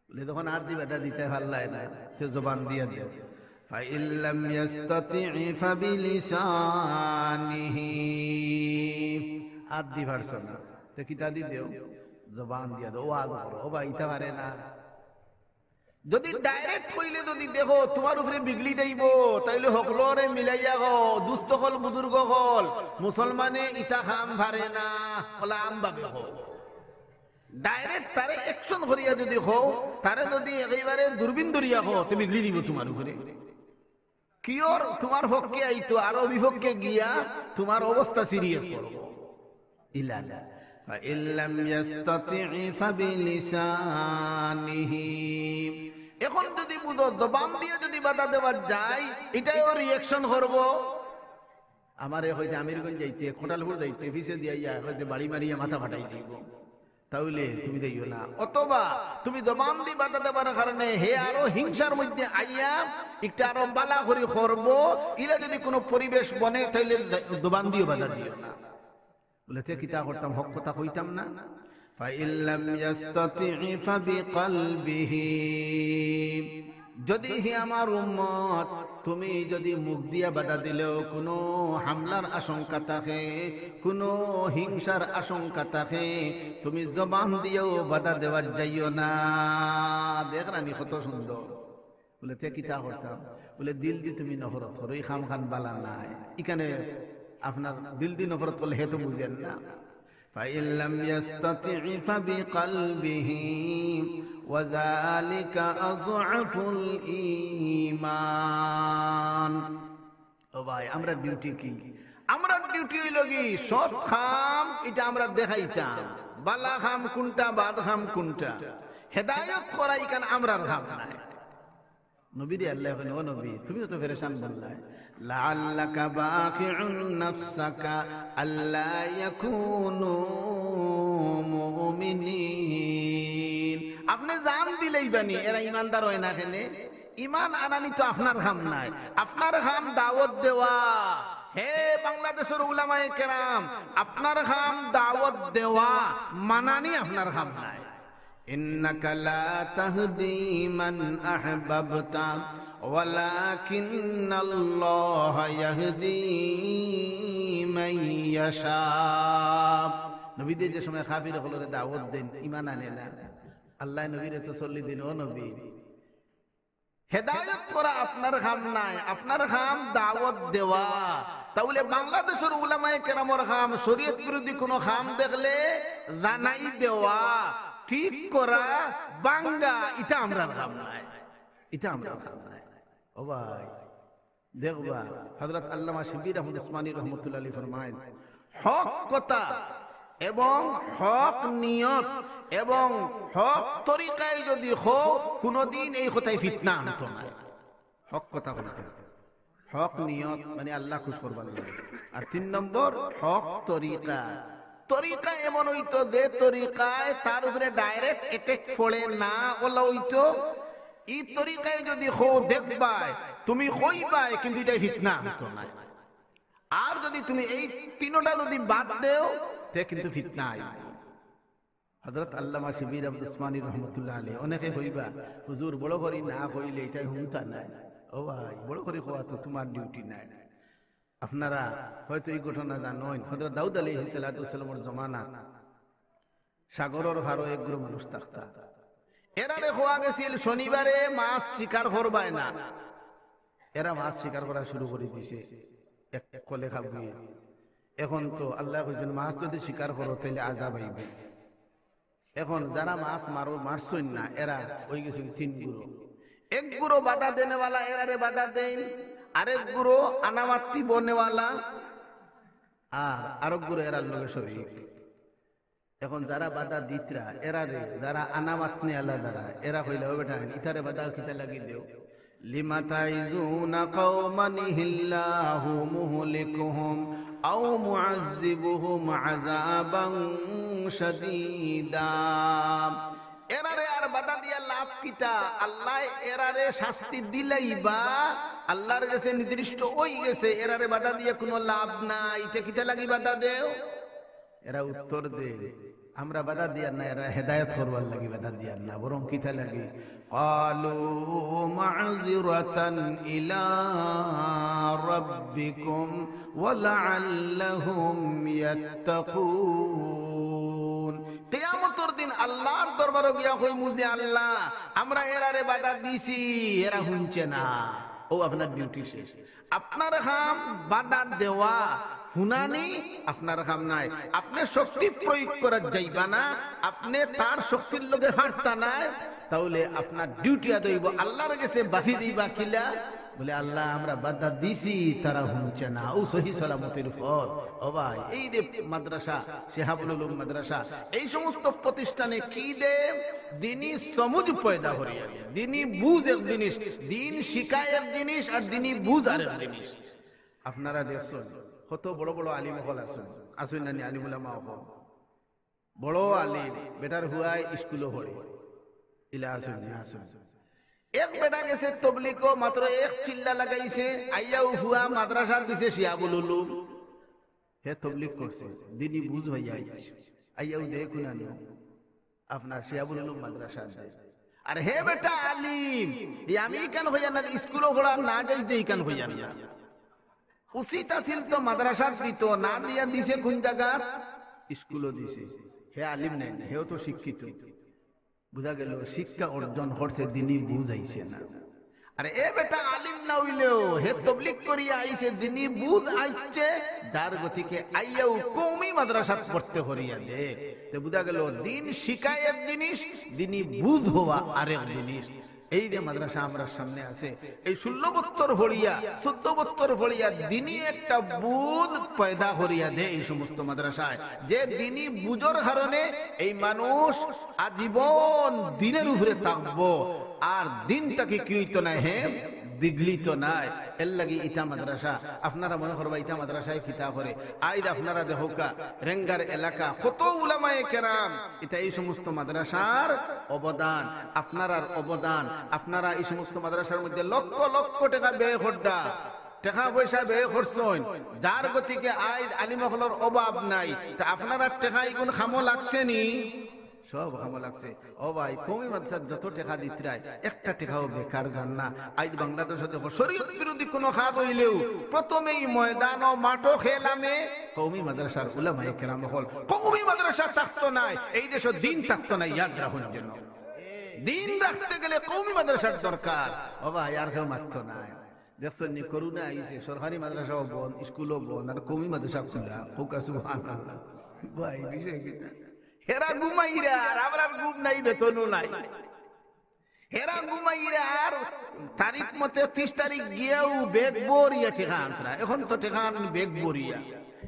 বলে, "তখন আত দি বাধা দিতায় পারলায় না, তে জবান দিয়া দেও।" "ফাইল্লাম ইয়াস্তাতি' ফাবিলিসানিহি।" আত দি পারছো না, তে কিতা দি দেও? জবান দিয়া দেও। "ও আগ করো, ও ভাই, ইতা পারে না।" যদি direct কইলে যদি দেখো তুমার উপরে বিগড়ি যাইবো, তাইলে হকলরে মিলাইয়া কও, "দুস্ত অকল, বুজুর্গ অকল, মুসলমানে ইতা কাম পারে না," অলা আম ভাবে কও। Direct তারে action করিয়া যদি কও, তারে যদি একেবারে দূরবীন ধরিয়া কও, তে বিগড়ি দিবো তুমার উপরে। কিওর তুমার পক্ষে আইতো, আরো বিপক্ষে গিয়া তুমার অবস্থা serious অইবো। ইলা না। ফাইল্লাম ইয়াস্তাতি' ফাবিলিসানিহি। এখন যদি বুঝো, জবান দিয়া যদি বাধা দেওয়ার যাই, ইটায়ও reaction করবো। আমারে কইতে আমিরগঞ্জ যাইতে, খোটালপুর যাইতে, পিছে দিয়া ইয়া কইতে বাড়ি মারিয়া মাথা ফাটাই দিবো। তাইলে তুমি যাইও না। অথবা তুমি জবান দি বাধা দেবার কারণে হে আরো হিংসার মধ্যে আইয়া ইটা আরো বালা করি করবো। ইলা যদি কুনু পরিবেশ বনে, তাইলে জবান দিও বাধা দিও না। বলে, "তে কিতা করতাম, হক কথা কইতাম না?" ফাইল্লাম ইয়াস্তাতি' ফাবিকালবিহি। যদি হে আমার উম্মত, তুমি যদি মুখ দিয়া বাধা দিলেও কুনু হামলার আশঙ্কা থাকে, কুনু হিংসার আশঙ্কা থাকে, তুমি জবান দিয়াও বাধা দেওয়ার যাইও না। দেখরানি কত সুন্দর। বলে, "তে কিতা করতাম?" বলে, "দিল দি তুমি নফরত করো, ই কামখান বালা নায়।" ইখানে আপনার দিল দি নফরত করলে হে তো বুঝের না। ফাইল্লাম ইয়াস্তাতি' ফাবিকালবিহি ওয়া যালিকা আযআফুল ঈমান। ও ভাই, আমরার duty কি? আমরার duty অইলো কি? সৎ কাম ইটা আমরা দেখাইতাম, বালা কাম কুনটা, বাদ কাম কুনটা, হেদায়ত করা ইখান আমরার কাম নায়। নবীরে আল্লায় কইন, "ও নবী, তুমি অত পেরেশান বললায়, লাআল্লাকা বাখিউন নাফসাকা আল্লা ইয়াকুনু মুমিনিন।" আপনে জান দিলাইবা নি, এরা ইমানদার অয় না কেনে? ইমান আনানি তো আপনার কাম নায়, আপনার কাম দাওয়াত দেওয়া। হে বাংলাদেশর উলামায়ে কেরাম, আপনার কাম দাওয়াত দেওয়া, মানানি আপনার কাম নায়। ইন্নাকা লা তাহদি মান আহবাবতা ওয়ালাকিন্নাল্লাহা ইয়াহদি মান ইয়াশা। নবীয়ে যে সময় কাফির অকলরে দাওয়াত দেইন, ইমান আনে না। আল্লায় নবীরে তসল্লি দিন, "ও নবী, হেদায়েত করা আপনার কাম নায়, আপনার কাম দাওয়াত দেওয়া।" তাইলে বাংলাদেশর উলামায়ে কেরামর কাম, শরীয়ত বিরোধী কুনু কাম দেখলে জানাই দেওয়া, ঠিক করা, ভাঙ্গা, ইটা আমরার কাম নায়, ইটা আমরার কাম নায়। ও ভাই, দেখবা, হযরত আল্লামা শিবলি আহমদ উসমানী রহমতুল্লাহ আলাইহি ফরমাইন, হক কথা এবং হক নিয়ত এবং হক তরিকায় যদি কও, কুনুদিন এই কথায় ফিতনা আনতো নায়। হক কথা বলতে, হক নিয়ত মানে আল্লাহ খুশ করবার লাগি। আর তিন নম্বর, হক তরিকা। তরিকা এমন অইতো যে তরিকায় তার উপরে direct attack পড়ে না, অলা অইতো। ই তরিকায় যদি কও দেখবায়, তুমি কইবায়, কিন্তু ইটায় ফিতনা আনতো নায়। আর যদি তুমি এই তিনোটা যদি বাদ দেও, তে কিন্তু ফিতনা আইবো। হযরত আল্লামা শিবলি আহমদ উসমানী রহমতুল্লাহ আলাইহি, অনেকে কইবা, "হুজুর, বড় করি না কইলে ইটায় হুনতা নায়।" ও ভাই, বড় করি কওয়া তো তুমার duty নায়। আপনারা হয়তো এই ঘটনা জানইন, হযরত দাউদ আলাইহিস সালাতু ওয়াস সালামর জমানাত সাগরর পারো এক গুরু মানুষ থাকতা। এরারে কওয়া গেছিল, "শনিবারে মাছ শিকার করবায় না।" এরা মাছ শিকার করা শুরু করি দিছে, এক কলে খাবুয়ে। এখন তো আল্লায় কইছইন, "মাছ যদি শিকার করো, তাইলে আযাব আইবো।" এখন যারা মাছ মারো, মারছইন না, এরা অইগেছইন তিন গুরু। এক গুরু বাধা দেনেওয়ালা, এরারে বাধা দেইন, আরেক গুরু আনামাতি বনেওয়ালা, আর আরেক গুরু এরার লগে শরিক। এখন যারা বাধা দিতরা, এরারে, যারা আনামাতনেওয়ালা যারা, এরা কইলা, "ও বেটা, ইতারে বাধা কিতা লাগি দেও?" লিমা তাইজুনা কওমান ইল্লাহু মুহলিকুহুম আও মুআযযিবুহুম আযাবান শাদীদা। এরারে আর বাধা দিয়া লাভ কিতা? আল্লায় এরারে শাস্তি দিলাইবা, আল্লার গেছে নির্দিষ্ট অইগেছে, এরারে বাধা দিয়া কুনু লাভ নাই, তে কিতা লাগি বাধা দেও? এরা উত্তর দেয়, "আমরা বাধা দিয়ার না, এরা হেদায়েত করবার লাগি বাধা দিয়ার না, বরং কিতা লাগি?" قالوا معذرة إلى ربكم ولعلهم يتقون। কিয়ামতর দিন আল্লার দরবারো গিয়া কইমু যে, "আল্লা, আমরা এরারে বাধা দিছি, এরা হুনছে না।" অউ আপনার duty শেষ। আপনার কাম বাধা দেওয়া, হুনানি আপনার কাম নায়। আপনে শক্তি প্রয়োগ করাত যাইবা না, আপনে তার শক্তির লগে পারতা নায়, তাইলে আপনার duty আদায় অইবো, আল্লার গেছে বাছি দিবা কিলা? বলে, "আল্লা, আমরা বাধা দিছি, তারা হুনছে না।" অউ সহি সালামতির পথ। ও ভাই, এই যে মাদ্রাসা, শিহাবুল উলুম মাদ্রাসা, এই সমস্ত প্রতিষ্ঠানে কি দে? দিনি সমুজ পয়দা করিয়া দে। দিনি বুঝ এক জিনিস, দিন শিখায় এক জিনিস, আর দিনি বুঝ আরেক জিনিস। আপনারা দেখছইন, কত বড় বড় আলিম অকল আছইন, আছইন না নি আলিম উলামা অকল? বড় আলিম, বেটার ফুয়ায় স্কুলো পড়ে, ইলা আছইন নি? আছইন। এক বেটা গেছে তবলিগো, মাত্র এক চিল্লা লাগাইছে, আইয়াউ ফুয়া মাদ্রাসাত দিছে শিহাবুল উলুম। হে তবলিগ করছে, দিনি বুঝ অইয়া আইছে। আইয়াউ দেখুন আনো, আপনার শিহাবুল উলুম মাদ্রাসাত দে। আর হে বেটা আলিম, ই আমি ইখান কইয়ার না, স্কুলো পড়া না যাইতে ইখান কইয়ার না। উচিত আছিল তো মাদ্রাসাত দিত, না দিয়া দিছে কুন জাগাত? স্কুলো দিছে। হে আলিম নায় নি, হেও তো শিক্ষিত। বুঝা গেল, শিক্ষা অর্জন করছে, দিনি বুঝ আইছে না। আর এ বেটা আলিম না অইলেও হে তবলিগ করিয়া আইছে, দিনি বুঝ আইছে, যার গতিকে আইয়াউ কওমি মাদ্রাসাত পড়তে করিয়া দে। তে বুঝা গেল, দিন শিখায় এক জিনিস, দিনি বুঝ অওয়া আরেক জিনিস। এই যে মাদ্রাসা আমরার সামনে আছে, এই ষোলো বছর পড়িয়া, চৌদ্দ বছর পড়িয়া দিনি একটা বুঝ পয়দা করিয়া দে এই সমস্ত মাদ্রাসায়, যে দিনি বুঝর কারণে এই মানুষ আজীবন দিনের উপরে থাকবো। আর দিন থাকি কি অইতো নায়, হে বিগড়িতো নায়। এরলাগি ইতা মাদ্রাসা, আপনারা মনে করবা ইতা মাদ্রাসায় কিতা করে। আইজ আপনারা দেখউক্কা, রেঙ্গার এলাকা কত উলামায়ে কেরাম, ইতা এই সমস্ত মাদ্রাসার অবদান, আপনারার অবদান। আপনারা এই সমস্ত মাদ্রাসার মধ্যে লক্ষ লক্ষ টেকা ব্যয় কররা, টেকা পয়সা ব্যয় করছইন, যার গতিকে আইজ আলিম অকলর অভাব নাই। তে আপনারার টেকা ইগুন কামো লাগছে নি? সব কামো লাগছে। ও ভাই, কওমি মাদ্রাসাত যত টেকা দিতরায়, একটা টেকাও বেকার যার না। আইজ বাংলাদেশো দেখো, শরীয়ত বিরোধী কোনো কাজ অইলেও প্রথমেই ময়দানো, মাঠো, খেলামে কওমি মাদ্রাসার উলামায়ে কেরাম অকল। কওমি মাদ্রাসা থাকতো নায়, এই দেশো দিন থাকতো নায়, ইয়াদ রাখুন যেন। দিন রাখতে গেলে কওমি মাদ্রাসার দরকার। ও ভাই, আর কেউ মাততো নায়। দেখছইন নি, করোনা আইছে, সরকারি মাদ্রাসাও বন্ধ, স্কুলও বন্ধ, আর কওমি মাদ্রাসা খুলা। কউক্কা সুবহানাল্লাহ। ভাই, বিষয় কিতা? হেরা ঘুমাইরা, আর আমরার ঘুম নাই, বেতনও নাই। হেরা ঘুমাইরা, আর তারিখ মতে তিশ তারিখ গিয়াউ ব্যাগ ভরিয়া টেকা আনতরা। এখন তো টেকা আনইন ব্যাগ ভরিয়া।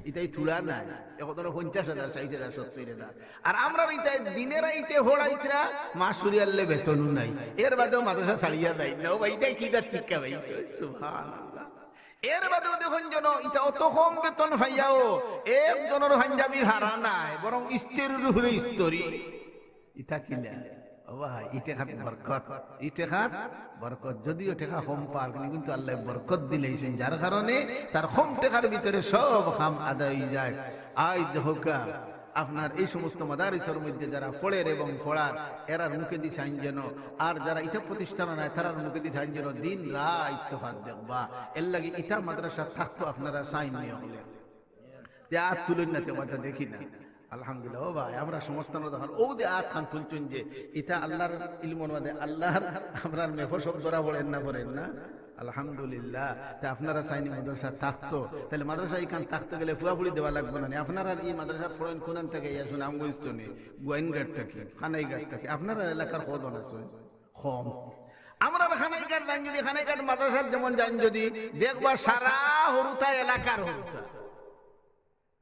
ইতায় থুড়া নায়। এখন ধরো পঞ্চাশ হাজার, ষাইট হাজার, সত্তইর হাজার। আর আমরার ইতায় দিনে রাইতে পড়াইতরা, মাস ফুরিয়ারলে বেতনও নাই। এর বাদেও মাদ্রাসা ছাড়িয়া যাইন না। ও ভাই, ইতায় কিতা শিক্ষা ভাই? সুবহানাল্লাহ। এর বাদেও দেখইন যেন ইতা অত কম বেতন পাইয়াও একজনর পাঞ্জাবি ফাড়া নায়, বরং ইস্তিরির উপরে ইস্তিরি। ইতা কিলা? ও ভাই, ই টেকাত বরকত, ই টেকাত বরকত। যদিও টেকা কম পার, কিন্তু আল্লায় বরকত দিলাইছইন, যার কারণে তার কম টেকার ভিতরে সব কাম আদায় অইযায়। আইজ দেখউক্কা, আপনার এই সমস্ত মাদারিসর মধ্যে যারা পড়ের এবং পড়ার, এরার মুখেদি চাইন যেন, আর যারা ইতা প্রতিষ্ঠানো নাই, তারার মুখেদি চাইন যেন দিন রাইত তফাত দেখবা। এরলাগি ইতা মাদ্রাসা থাকতো, আপনারা চাইন নি অকলে। তে আত তুলইন না, তে ওটা দেখি না। আলহামদুলিল্লাহ। ও ভাই, আমরা সমর্থন দেখার, অউ যে আত খান তুলছইন যে, ইতা আল্লাহর ইলমর মাঝে, আল্লাহর, আমরার মেফো সব ধরা পড়ের না, পড়ের না। আলহামদুলিল্লাহ। তে আপনারা চাইন নি মাদ্রাসা থাকতো, তাইলে মাদ্রাসা ইখান থাকতে গেলে ফুয়াফুড়ি দেওয়া লাগবো না নি? আপনারার ই মাদ্রাসাত পড়ইন কুনান থাকি? ইয়া সুনামগঞ্জ তো নি, গোয়াইনঘাট থাকি, কানাইঘাট থাকি। আপনারার এলাকার কয়জন আছইন? কম। আমরার কানাইঘাট যাইন যদি, কানাইঘাট মাদ্রাসাত যেমন যাইন যদি, দেখবা সারা হুরুতা এলাকার হুরুতা।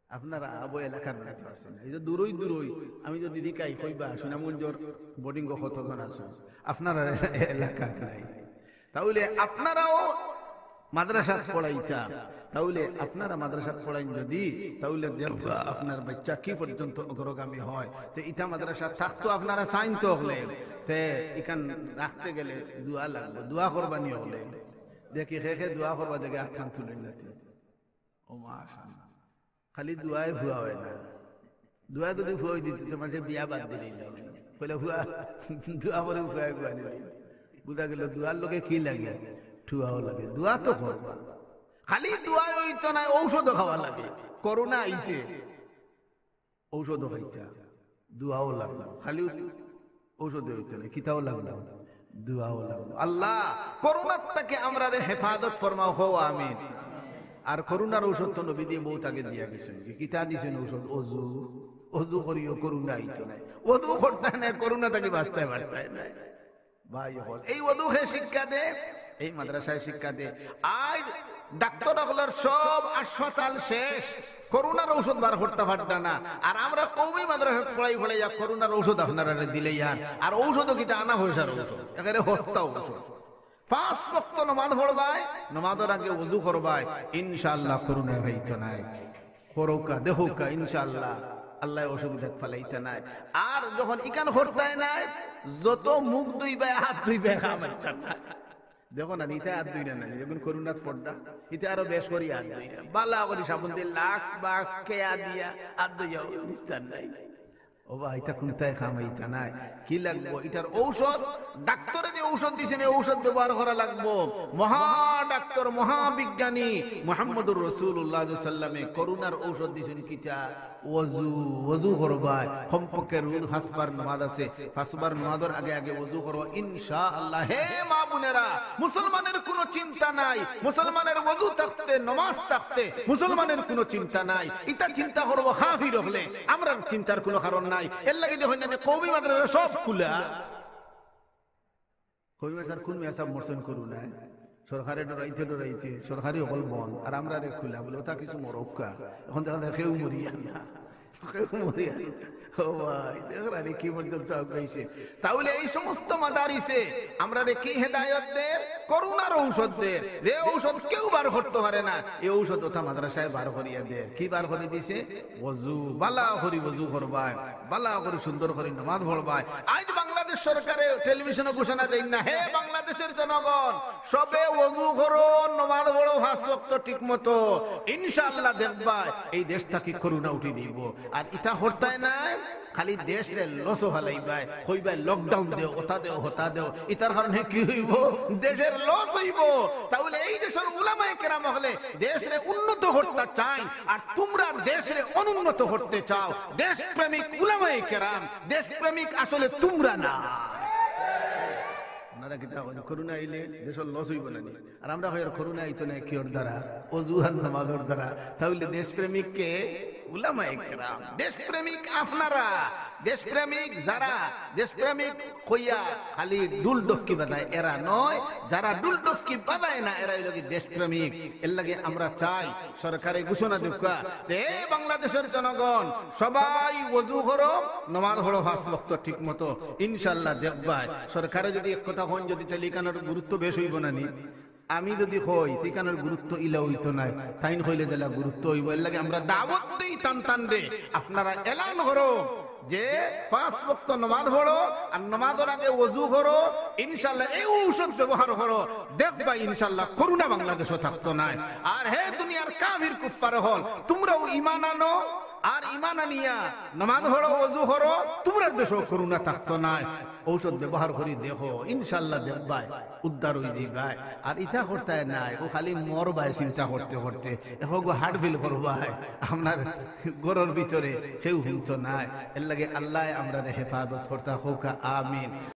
আপনারা অউ এলাকার বানাইতে পারছইন না। এই যে দূরই দূরই, আমি যদি জিকাই কইবা, সুনামগঞ্জর বোর্ডিংও কতজন আছইন, আপনারার এলাকাত নাই। তাইলে আপনারাও মাদ্রাসাত পড়াইতা, তাইলে আপনারা মাদ্রাসাত পড়াইন যদি, তাইলে দেখবা আপনার বাচ্চা কি পর্যন্ত অগ্রগামী হয়। তে ইতা মাদ্রাসা থাকতো, আপনারা চাইন তো অকলে। তে ইখান রাখতে গেলে দোয়া লাগবো, দোয়া করবা নি অকলে। দেখি কে কে দোয়া করবা, দেখি আত খান তুলইন না তে। ও মাশাআল্লাহ। খালি দোয়ায় ফুয়া অয় না। দোয়া যদি ফুয়া অই দিত, তে মানষে বিয়া বাদ দিলাইলা। কইলা ফুয়া, দোয়া করি ফুয়া গুয়া নিলাইলা। বুঝা গেল দোয়ার লগে কি লাগে? ঠুয়াও লাগে। দোয়া তো করবা। খালি দোয়ায় অইতো নায়, ঔষধও খাওয়া লাগে। করোনা আইছে, ঔষধও খাইতা, দোয়াও লাগলো। খালি ঔষধে অইতো নায়, কিতাও লাগলো, দোয়াও লাগলো। আল্লাহ, করোনার থাকি আমরারে হেফাজত ফরমাও, কও আমিন। আর করোনার ঔষধ তো নবীজিয়ে বউত আগে দিয়া গেছইন। কিতা দিছইন ঔষধ? অজু। অজু করিও, করোনা আইতো নায়। অজু করতায় নায়, করোনা থাকি বাঁচতায় পারতায় নায়। ভাই অকল, এই অজু কে শিক্ষা দে, এই মাদ্রাসায় শিক্ষা দে। আইজ ডাক্তর অকলর সব হাসপাতাল শেষ, করোনার ঔষধ বার করতা পারতা না। আর আমরা কওমি মাদ্রাসাত পড়াই পড়াইয়া করোনার ঔষধ আপনারারে দিলাইয়ার। আর ঔষধও কিতা আনা পয়সার ঔষধ, একেবারে হস্তা ঔষধ। পাঁচ ওয়াক্ত নমাজ পড়বায়, নমাজর আগে অজু করবায়, ইনশাআল্লাহ করোনা অইতো নায়। করউক্কা, দেখউক্কা, ইনশাআল্লাহ, আল্লায় অসুবিধাত ফালাইতা নায়। আর যখন ইখান করতায় নায়, যত মুখ ধুইবায়, আত ধুইবায়, কাম অইতা নায়। দেখো না, ইতা আত ধুইরা না, যখন করোনাত পড়রা, ইতা আরো বেশ করি আত ধুইরা। বালা করি সাবুন দিয়া লাক্স বাক্স কেয়া দিয়া আত ধুইয়া নিস্তার নাই। ও ভাই, ইতা কুনটায় কাম অইতা নায়। কি লাগবো? ইটার ঔষধ, ডাক্তরে যে ঔষধ দিছইন, এই ঔষধ ব্যবহার করা লাগবো। মহা ডাক্তর, মহা বিজ্ঞানী মুহাম্মদুর রাসূলুল্লাহ সাল্লাল্লাহু আলাইহি ওয়াসাল্লামে করোনার ঔষধ দিছইন কিতা? অজু, অজু করবায়। কমপক্ষে রোজ পাঁচবার নামাজ আছে, পাঁচবার নামাজর আগে আগে অজু করবা। ইনশাআল্লাহ, হে মা বোনেরা, মুসলমানের কোনো চিন্তা নাই। মুসলমানের অজু থাকতে, নামাজ থাকতে মুসলমানের কোনো চিন্তা নাই। ইতা চিন্তা করবো কাফির অকলে, আমরার চিন্তার কোনো কারণ নাই। এরলাগি দেখইন না নি কওমি মাদ্রাসা সব খুলা। কওমি মাদ্রাসার কুন মেসাব মরছইন করোনায়? সরকারে ডরাইতে ডরাইতে সরকারি অকল বন্ধ, আর আমরারে খুলা বলে, ওটা কিছু মরউক্কা। এখন দেখা যায় কেউ মরিয়া না। কেউ মরিয়া। ও ভাই, দেখরা নি কি পর্যন্ত আগাইছে। তাইলে এই সমস্ত মাদারিসে আমরারে কি হেদায়ত দের? করোনার ঔষধ দের। যে ঔষধ কেউ বার করতো পারে না, এই ঔষধ ওতা মাদ্রাসায় বার করিয়া দের। কি বার করি দিছে? ওযু। বালা করি ওযু করবায়, বালা করি সুন্দর করি নমাজ পড়বায়। আইজ বাংলাদেশ সরকারে টেলিভিশনে ঘোষণা দেইন না, "হে বাংলাদেশের জনগণ, সবে ওযু করো, নমাজ পড়ো পাঁচ ওয়াক্ত ঠিক মতো, ইনশাআল্লাহ দেখবায় এই দেশ থাকি করোনা উঠি দিবো।" আর ইতা করতায় নায়, খালি দেশরে লসো ফালাইবায়, কইবায় lockdown দেও, ওতা দেও, হতা দেও। ইতার কারণে কি অইবো? দেশের লস অইবো। তাইলে এই দেশের উলামায়ে কেরাম অকলে দেশরে উন্নত করতা চাইন, আর তুমরা দেশরে অনুন্নত করতে চাও। দেশপ্রেমিক উলামায়ে কেরাম, দেশপ্রেমিক আসলে তুমরা না। আপনারা কিতা কইন, করোনা আইলে দেশের লস অইবো না নি? আর আমরা কইয়ার করোনা আইতো নায় কিওর দ্বারা? ওযু আর নামাজর দ্বারা। তাইলে দেশপ্রেমিক কে? উলামায়ে কেরাম। দেশপ্রেমিক আপনারা। দেশপ্রেমিক যারা, দেশপ্রেমিক কইয়া খালি ঢুল ডফকি বাজায় এরা নয়, যারা ঢুল ডফকি বাজায় না এরা অইলো কি দেশপ্রেমিক। এরলাগি আমরা চাই সরকারে ঘোষণা দেউক্কা যে, "এ বাংলাদেশের জনগণ, সবাই ওযু করো, নমাজ পড়ো পাঁচ ওয়াক্ত ঠিক মতো, ইনশাআল্লাহ দেখবায়।" সরকারে যুদি এক কথা কইন যুদি, তাইলে ইখানর গুরুত্ব বেশ অইবো না নি? আমি যুদি কই, তে ইখানর গুরুত্ব ইলা অইতো নায়, তাইন কইলে যেলা গুরুত্ব অইবো। এরলাগি আমরা দাওয়াত দেই তান তানরে, আপনারা এলান করো যে পাঁচ ওয়াক্ত নমাজ পড়ো, আর নমাজর আগে ওযু করো, ইনশাআল্লাহ এই ঔষধ ব্যবহার করো, দেখবায় ইনশাআল্লাহ করোনা বাংলাদেশো থাকতো নায়। আর হে দুনিয়ার কাফির কুফফার অকল, তুমরাও ইমান আনো, আর ইমান আনিয়া নমাজ পড়ো, ওযু করো, তুমরার দেশো করোনা থাকতো নায়। ঔষধ ব্যবহার করি দেখো, ইনশাআল্লাহ দেখবায় উদ্ধার অই যাইবায়। আর ইতা করতায় নায়, ও খালি মরবায় চিন্তা করতে করতে, এগু heart fail করবায়, আপনার ঘরর ভিতরে কেউ হুনতো নায়। এরলাগি আল্লায় আমরারে হেফাজত করতা, কউক্কা আমিন।